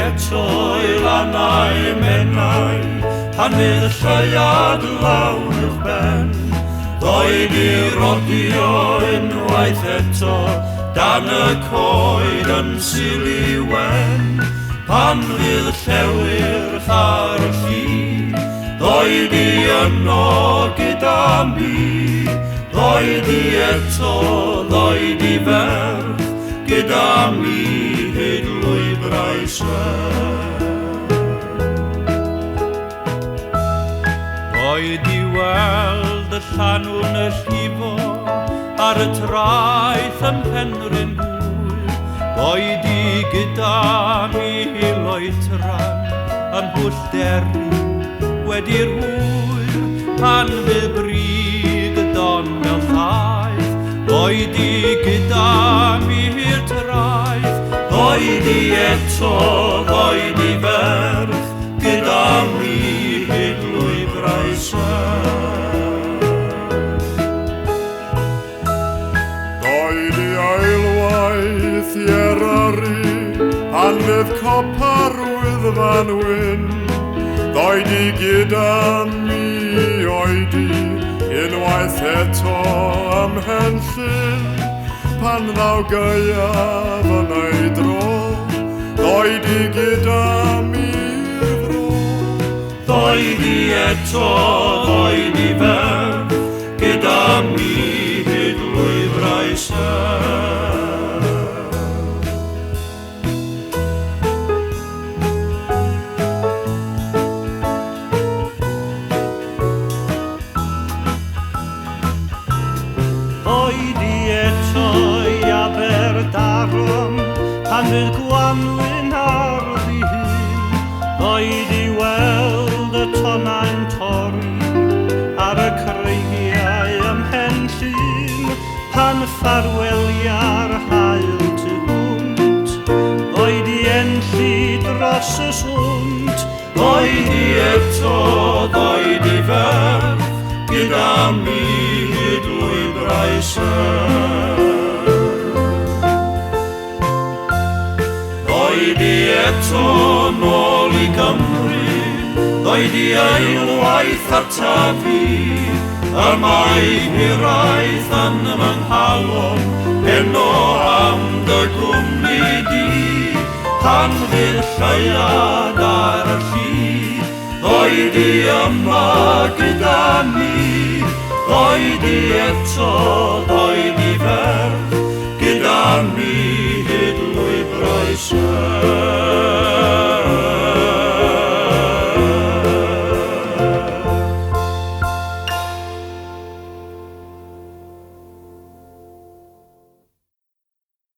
eto i lannau Menai, pan fydd y lleuad lawr uwchben. Ddoi di rodio unwaith eto, dan y coed yn Siliwen. Pan fydd llewyrch ar y lli, ddoi di yno gyda mi. Ddoi di eto, ddoi di ferch, gyda mi hyd lwybrau serch. Ddoi di weld y llanw'n y llifo ar y traeth ym Mhenrhyn Gŵyr. Ddoi di gyda mi i Loetran ym Mhwllderi wedi'r hwyr, pan fydd brig y don fel llaeth. Ddoi di gyda mi i'r traeth. Ddoi di eto, ddoi di ferch, gyda mi hyd lwybrau serch. Doi di ailwaith i Eryri, pan fydd copa'r Wyddfa'n wyn. Doi di gyda mi oedi, unwaith eto ym Mhen Llŷn. Pan ddaw gaeaf yn ei dro, doi di gyda mi'r fro. Ddoi di eto, ddoi di ferch, gyda mi hyd lwybrau serch. Ddoi di eto i Aberdaron, pan fydd gwanwyn ar ddihun. Ddoi di weld y tonnau'n torri ar y creigiau ym Mhen Llŷn, pan ffarwelia'r haul tu hwnt. Ddoi di enlli dros y swnt. Ddoi di eto, ddoi di ferch, gyda mi hyd lwybrau serch. Ddoi di eto nôl i Gymru, ddoi di eilwaith ataf fi. Y mae hiraeth yn fy nghalon, heno am dy gwmni di. Pan fydd lleuad ar y lli, ddoi di yma gyda mi. Ddoi di eto, ddoi di ferch, gyda mi hyd lwybrau serch.